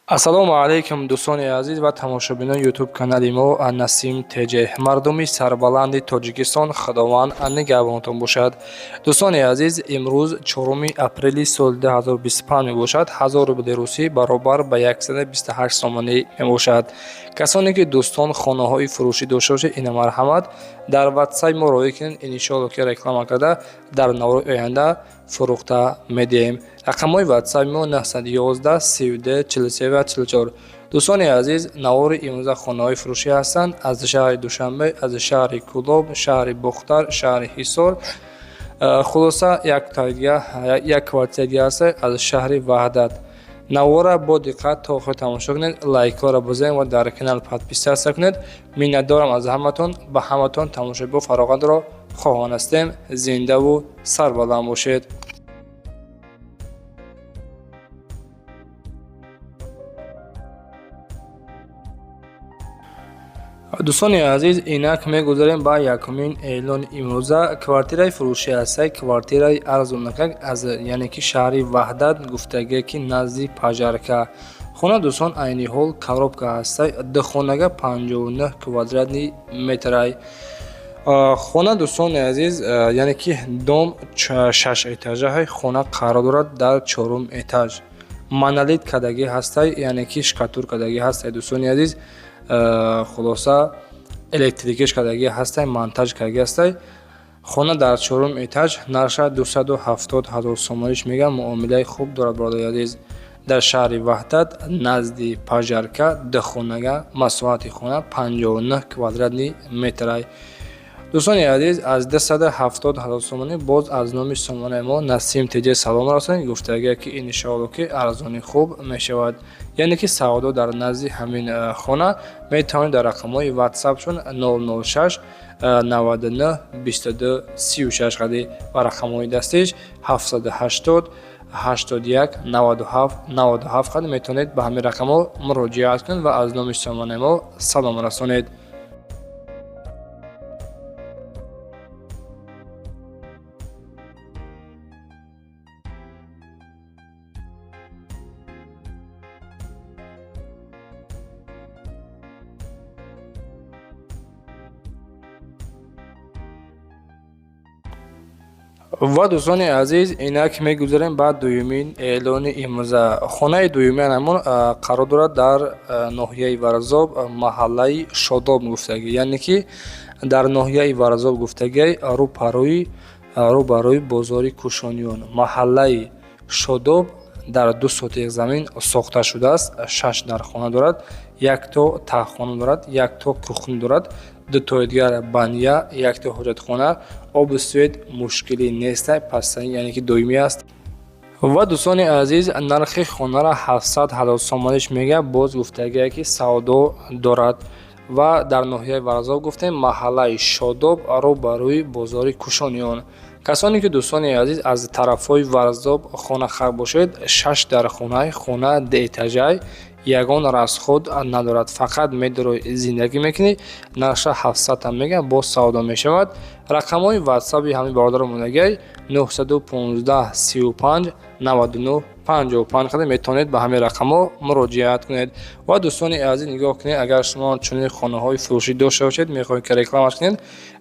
Ассалому алайкум, дӯстони азиз ва тамошобинони Ютуб канали мо Насим ТЖ. Мардуми сарбаланди Тоҷикистон, Худованд нигаҳбонатон бошад. Дӯстони азиз, имрӯз 4 апрели соли 2025 мебошад. 1000 рубли русӣ баробар ба 128 сомонӣ мебошад. Касоне ки, дӯстон, хонаҳои фурӯшӣ дошта бошед, ина марҳамат, дар ватсапи мо роҳӣ кунед. Иншоалло, ки реклама карда дар навори оянда фурӯхта медиҳем. Рақамҳои ватсапи мо 911 32 43 ва 44. Дӯстони азиз, навори имрӯза хонаҳои фурӯшӣ ҳастанд аз шаҳри Душанбе, аз шаҳри Кӯлоб, шаҳри Бохтар, шаҳри Ҳисор. Хулоса, як квартира дига ҳаст аз шаҳри Ваҳдат. Навора бо диққат то охир тамошо кунед, лайкҳоро бизанед ва дар канал подписаться кунед. Миннатдорам аз ҳаматон. Ба ҳаматон тамошои бо фароғатро хоҳон ҳастем. Зиндаву сарбаланд бошед. Дӯстони азиз, инак мегузарем ба якумин эълони имрӯза. Квартираи фурӯшӣ ҳастай, квартираи арзонакак аз, яъне ки, шаҳри Ваҳдат гуфтагие, ки назди пожарка. Хона, дӯстон, айни ҳол коробка ҳастай, духонага, 59 квадратный метрай хона. Дӯстони азиз, яъне ки дом шаш этажаҳай, хона қарор дорад дар чорум этаж. Монолит кардагӣ ҳастай, яъне ки штукатур кардагӣ ҳастай, дӯстони азиз. Хулоса, электрикиш кардагӣ ҳастай, монтаж кардагӣ ҳастай. Хона дар чорум этаж, нархша 270 000 сомониш мегӯям, муомилаи хуб дорад, бародари азиз. Дар шаҳри Ваҳдат, назди пожарка, духонага, масоҳати хона 59 квадратный метрай. Дӯстони азиз, аз 270 000 сомонӣ боз аз номи сомонаи мо Насим ТЖ салом расонед. Гуфтагие, ки иншоалло, ки арзони хуб мешавад, яъне ки савдо дар назди ҳамин хона. Метавонед дар рақамҳои ватсапшон 006 99 22 36 қади ва рақамҳои дастиш 780 81 97 97 қади метавонед ба ҳамин рақамҳо муроҷиат кунед ва аз номи сомонаи мо салом расонед. Ва, дӯстони азиз, инак мегузарем ба дуюмин эълони имрӯза. Хонаи дуюми ҳамон қарор дорад дар ноҳияи Варзоб, маҳаллаи Шодоб гуфтагӣ, яъне ки дар ноҳияи Варзоб гуфтагӣ, рӯ ба рӯи бозори Кӯшониён, маҳаллаи Шодоб, дар 2 сотих замин сохта шудааст. Шаш дархона дорад, якто таҳхона дорад, якто кухня дорад, дутои дигар баня, якто ҳоҷатхона. Обу свет мушкилӣ неста, пастани, яъне ки доимӣ аст. Ва, дӯстони азиз, нархи хонаро 700 000 сомониш мегӯяд, боз гуфтагие, ки савдо дорад. Ва дар ноҳияи Варзоб гуфтем, маҳаллаи Шодоб, рӯ ба рӯи бозори Кӯшониён. Касоне ки, дӯстони азиз, аз тарафҳои Варзоб хонахар бошед, шаш дархонаи хона, дуэтажай, ягон расход надорад, фақат медорӣ, зиндагӣ мекунӣ. Нархша 700-ам мегӯям, боз савдо мешавад. Рақамҳои ватсаби ҳамин бародаро мондагиай 915 35 99 55 қадар, метавонед ба ҳамин рақамҳо муроҷиат кунед. Ва, дӯстони азиз, нигоҳ кунед, агар шумо чунин хонаҳои фурӯшӣ дошта бошед, мехоҳед, ки рекламаш кунед,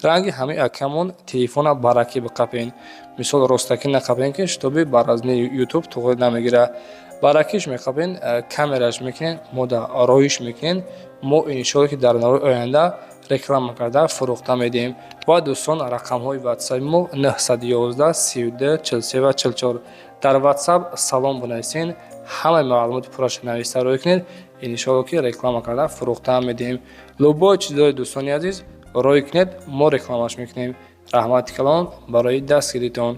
ранги ҳамин акамон телефона баракӣ биқапен. Мисол, ростакӣ нақапен, ки чтобы ба размери Ютуб туғри намегирад. Баракиш меқапен, камераш мекунед, мода роиш мекунед. Мо иншоалло, ки дар навори оянда реклама карда фурӯхта медиҳем. Ва, дӯстон, рақамҳои ватсаби мо 911 32 43 ва 44. Дар ватсап салом бинависен, ҳамаи маълумоти пурраша нависта рӯй кунед. Иншоалло, ки реклама карда фурӯхта медиҳем. Любой чизҳои, дӯстони азиз, рӯй кунед, мо рекламаш мекунем. Раҳмати калон барои дастгиритон.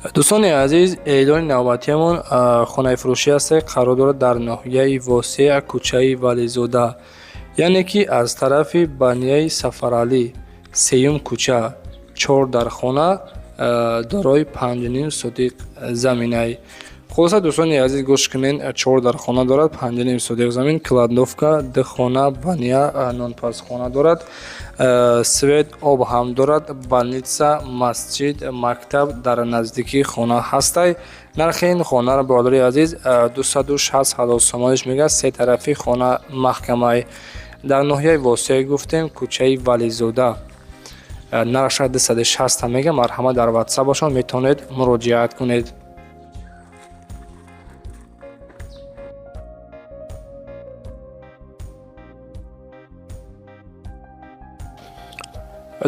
Дӯстони азиз, эълони навбатиамон хонаи фурӯшӣ аст, қарор дорад дар ноҳияи Восеъ, кӯчаи Вализода, яъне ки аз тарафи банияи Сафаралӣ, сеюм кӯча, чор дархона, дорои 5,5 сотиқ заминай. Хулоса, дӯстони азиз, гӯш кунед, чор дархона дорад, 5,5 сотиқ замин, кладовка, ду хона, бания, нонпазхона дорад, свет, об ҳам дорад, больница, масҷид, мактаб дар наздикии хона ҳастай. Нархи ин хонаро, бародари азиз, 260 ҳазор сомониш мегӯяд. Се тарафи хона маҳкамай. Дар ноҳияи Восеъ гуфтем, кӯчаи Вализода. Нархша 260 мега. Марҳамат, дар ватсап бошон метавонед муроҷиат кунед.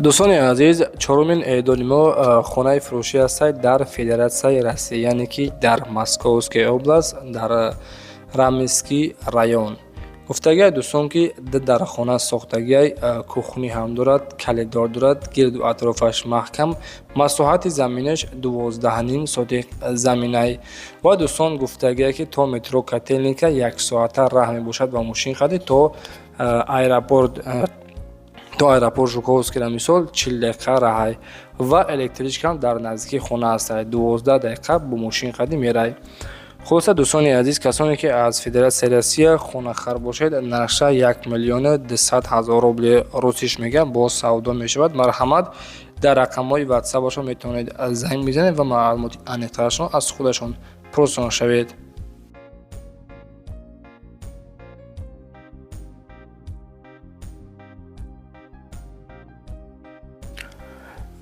Дӯстони азиз, чорумин эъдони мо хонаи фурӯшӣ ҳастад дар Федератсияи Россия, яъне ки дар Московская область, дар Раменский район. Гуфтагиай, дӯстон, ки ду дархона сохтагиай, кухни ҳам дорад, калидор дорад, гирду атрофаш маҳкам, масоҳати заминаш 12,5 сотиқ заминай. Ва, дӯстон, гуфтагиай, ки то метро Котельники як соата раҳ мебошад ба мошин қади, то аэропорт Жуковскийра, мисол, 40 дақиқа раҳай ва электричкам дар наздикии хона ҳастай, 12 дақиқа бо мошин қади мерай. Хулоса, дӯстони азиз, касоне ки аз Федератсияи Россия хонахар бошед, нархша 1 200 000 рубли русиш мегӯяд, боз савдо мешавад. Марҳамат, дар рақамҳои ватсапашон метавонед занг бизанед ва маълумоти аниқтарашон аз худашон пурсон шавед.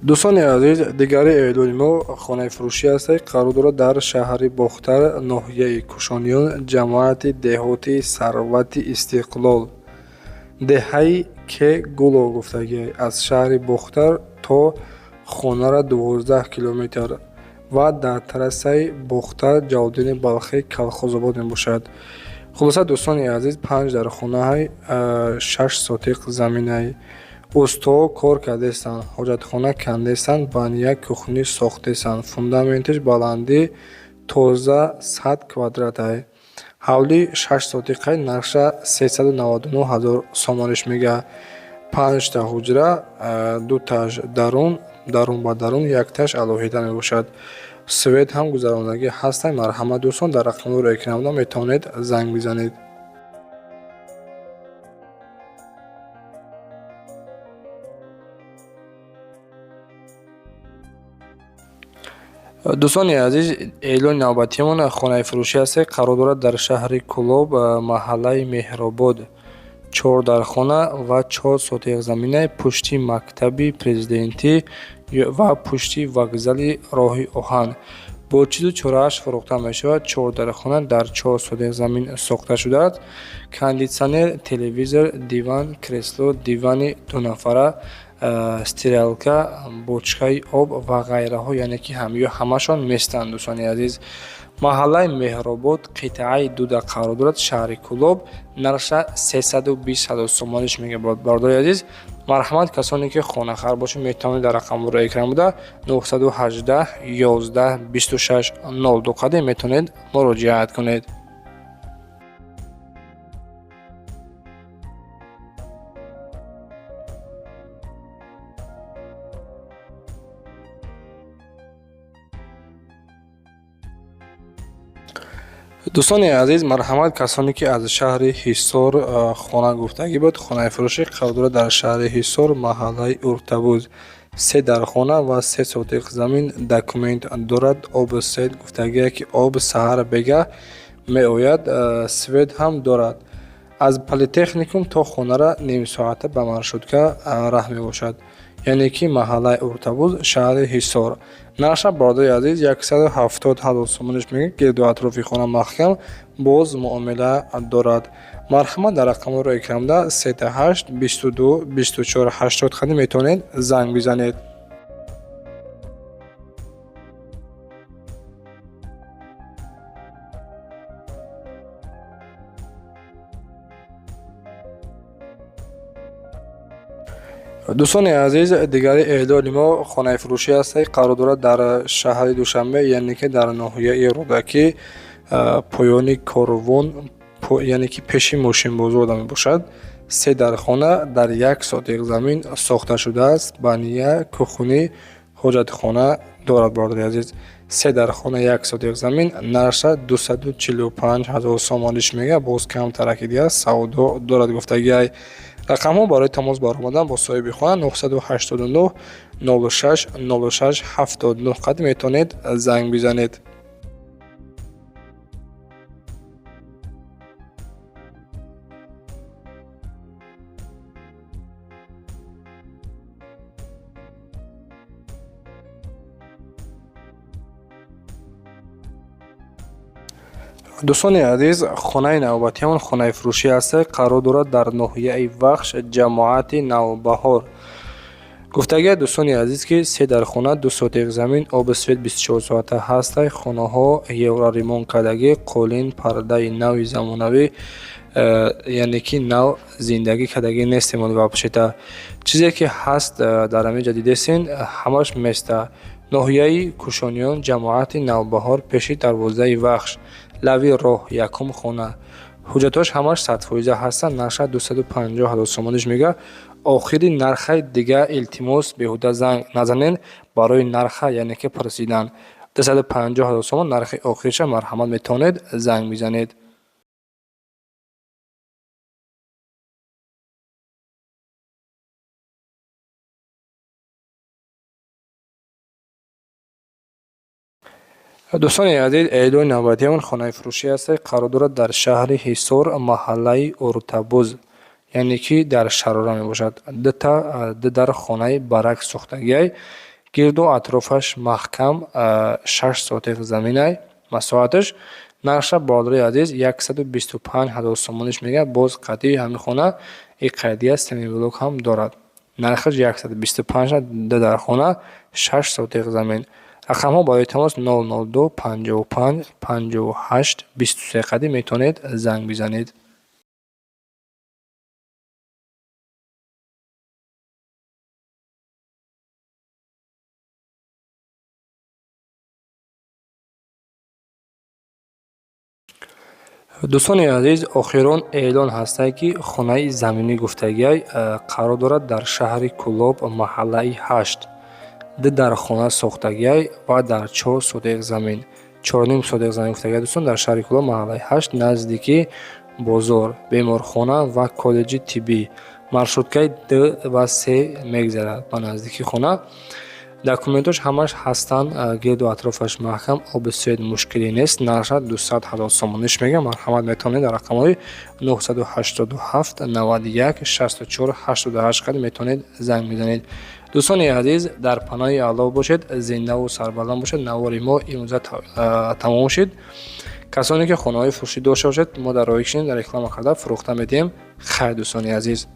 Дӯстони азиз, дигари эълони мо хонаи фурӯшӣ аст, қарор дорад дар шаҳри Бохтар, ноҳияи Кушониён, ҷамоати деҳоти Сарвати Истиқлол, деҳаи Ке Гуло. Гуфтагӣ, аз шаҳри Бохтар то хонара 12 километр ва дар трассаи Бохтар Ҷалолиддини Балхӣ Калхозобод мебошад. Хулоса, дӯстони азиз, панҷ дархонаи, шаш сотиқ заминай. Устоҳо кор кардестанд, ҳоҷатхона кандестанд, бания, кухни сохтестанд, фундаменташ баландӣ тоза 100 квадратай. Ҳавлӣ шаш сотиқай, нархша 399 ҳазор сомониш мегӯяд. Панҷта ҳуҷра, дуташ дарун, дарун ба дарун, якташ алоҳида мебошад. Свет ҳам гузаронагӣ ҳастанд. Марҳамат, дӯстон, дар рақамҳои экран метавонед занг бизанед. Дӯстони азиз, эълони навбатиамон хонаи фурӯшӣ аст, қарор дорад дар шаҳри Кӯлоб, маҳаллаи Меҳробод, чор дархона ва чор сотиқ замина, пушти мактаби президентӣ ва пушти вокзали роҳи оҳан. Бо чизу чорааш фурӯхта мешавад. Чор дархона дар чор сотиқ замин сохта шудааст. Кондитсионер, телевизор, диван, кресло, дивани дунафара, стиралка, бочкаи об ва ғайраҳо, яъне ки ҳамё ҳамашон местанд. Дӯстони азиз, маҳаллаи Меҳробод, қитъаи дуда қарор дорад, шаҳри Кӯлоб. Нархша 320 ҳазор сомониш мегӯяд. Бародари азиз, марҳамат, касоне ки хонахар бошед, метавонед дар рақамҳои экран буда 918 11 26 02 қаде метавонед муроҷиат кунед. Дӯстони азиз, марҳамат, касоне ки аз шаҳри Ҳисор хона гуфтагӣ буд, хонаи фурӯшӣ қарор дорад дар шаҳри Ҳисор, маҳаллаи Уртабуз, се дархона ва се сотиқ замин, документ дорад, обу свет. Гуфтагие, ки об саҳар бегаҳ меояд, свет ҳам дорад. Аз политехникум то хонара нимсоата ба маршрутка раҳ мебошад, яъне ки маҳаллаи Уртабуз, шаҳри Ҳисор. Нархша, бародари азиз, 170 ҳазор сомониш мегӯяд. Гирду атрофи хона маҳкам, боз муомила дорад. Марҳамат, дар рақамҳоро экранда 38 22 24 80 хадӣ метавонед занг бизанед. Дӯстони азиз, дигари эълони мо хонаи фурӯшӣ аст, қарор дорад дар шаҳри Душанбе, яъне ки дар ноҳияи Рӯдакӣ, поёни корвон, яъне ки пеши мошинбозор мебошад. Се дархона дар як сотиқ замин сохта шудааст. Баня, кухни, ҳоҷатхона дорад, бародари азиз. Се дархона, як сотиқ замин, нархша 245 ҳазор сомониш мега, боз камтараки дига савдо дорад гуфтагиай. Рақамҳо барои тамос баромадан бо соҳиби хона 989 06 06 79 қад метавонед занг бизанед. Дӯстони азиз, хонаи навбатиамон хонаи фурӯшӣ аст, қарор дорад дар ноҳияи Вахш, ҷамоати Навбаҳор. Гуфтагия, дӯстони азиз, ки се дархона, ду сотиқ замин, оби свет 24 соата ҳастай. Хонаҳо евроремонт кардагӣ, қолин, пардаи нави замонавӣ, яъне ки нав зиндагӣ кардагӣ нестем вообще-то. Чизе ки ҳаст дар ҳамин ҷа дидесен, ҳамаш места. Ноҳияи Кушониён, ҷамоати Навбаҳор, пеши дарвозаи Вахш, лави роҳ, якум хона. Ҳуҷҷатҳош ҳамаш 100% ҳастанд. Нархша 250 ҳазор сомониш мега. Охири нархай дига, илтимос, беҳуда занг назанед барои нарха, яъне ки пурсидан. 250 ҳазор сомон нархи охириша, марҳамат, метавонед занг бизанед. Дӯстони азиз, эълони навбатиамон хонаи фурӯшӣ аст, қарор дорад дар шаҳри Ҳисор, маҳаллаи Уртабуз, яъне ки дар Шарора мебошад. Дута ду дар хонаи барак сохтагиай, гирду атрофаш маҳкам, 6 сотиқ заминай масоҳаташ. Нархша, бародари азиз, 125 ҳазор сомониш мега. Боз қатъи ҳамин хона и қайдия семиблок ҳам дорад. Нархаш 125, ду дар хона, 6 сотиқ замин. Рақамҳо барои тамос 002 55 58 23 қадӣ метавонед занг бизанед. Дӯстони азиз, охирон эълон ҳастае, ки хонаи заминӣ гуфтагиай, қарор дорад дар шаҳри Кӯлоб, маҳаллаи ҳашт. Ду дар хона сохтагиай ва дар 4 сотиқ замин, 4,5 сотиқ замин гуфтагиай, дӯстон, дар шаҳри Кӯлоб, маҳаллаи ҳашт, наздики бозор, беморхона ва коллеҷи тиббӣ. Маршруткаи д ва се мегзарад ба наздики хона. Документош ҳамаш ҳастанд, гирду атрофаш маҳкам, оби свет мушкилӣ нест. Нархша 200 ҳазор сомониш мега. Марҳамат, метавонед дар рақамҳои 987 91 64 88 қад метавонед занг бизанед. Дӯстони азиз, дар паноҳи Аллоҳ бошед, зиндаву сарбаланд бошед. Навори мо имрӯза тамом шуд. Касоне ки хонаҳои фурӯшӣ дошта бошед, мо дар роҳӣ кишем, дар реклама карда фурӯхта медиҳем. Хайр, дӯстони азиз.